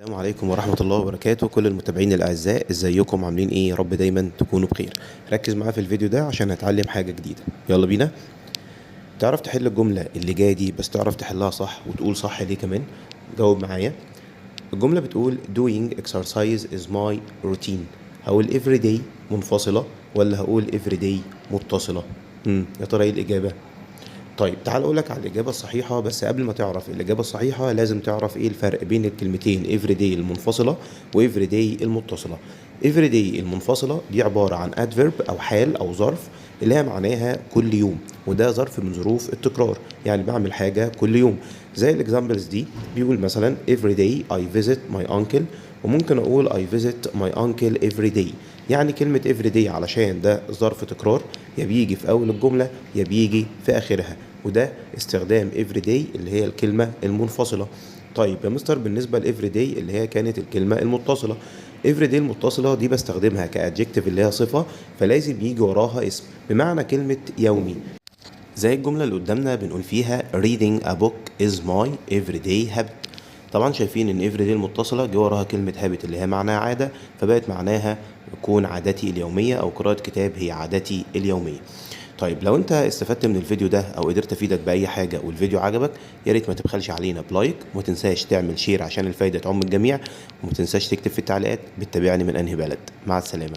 السلام عليكم ورحمة الله وبركاته. كل المتابعين الأعزاء، ازيكم؟ عاملين ايه؟ يا رب دايما تكونوا بخير. ركز معايا في الفيديو ده عشان هتعلم حاجة جديدة. يلا بينا. تعرف تحل الجملة اللي جاية دي؟ بس تعرف تحلها صح وتقول صح ليه كمان؟ جاوب معايا. الجملة بتقول doing exercise is my routine. هقول every day منفصلة ولا هقول every day متصلة؟ يا ترى ايه الإجابة؟ طيب، تعال اقول لك على الاجابة الصحيحه، بس قبل ما تعرف الاجابة الصحيحة لازم تعرف ايه الفرق بين الكلمتين every day المنفصلة و everyday المتصله. every day المنفصلة دي عبارة عن adverb او حال او ظرف اللي هي معناها كل يوم، وده ظرف من ظروف التكرار، يعني بعمل حاجة كل يوم، زي ال examples دي. بيقول مثلا every day I visit my uncle، وممكن اقول I visit my uncle every day. يعني كلمة every day علشان ده ظرف تكرار، يا بيجي في أول الجملة يا بيجي في آخرها، وده استخدام every day اللي هي الكلمة المنفصلة. طيب يا مستر، بالنسبة ل every day اللي هي كانت الكلمة المتصلة، every day المتصلة دي بستخدمها ك adjective اللي هي صفة، فلازم يجي وراها اسم بمعنى كلمة يومي، زي الجملة اللي قدامنا بنقول فيها reading a book is my everyday habit. طبعا شايفين ان everyday المتصلة جه وراها كلمة habit اللي هي معناها عادة، فبقت معناها يكون عادتي اليومية، او قراءة كتاب هي عادتي اليومية. طيب، لو انت استفدت من الفيديو ده او قدرت افيدك باي حاجة والفيديو عجبك، يا ريت ما تبخلش علينا ب like، وما تنساش تعمل share عشان الفايدة تعم الجميع، وما تنساش تكتب في التعليقات بتتابعني من انهي بلد. مع السلامة.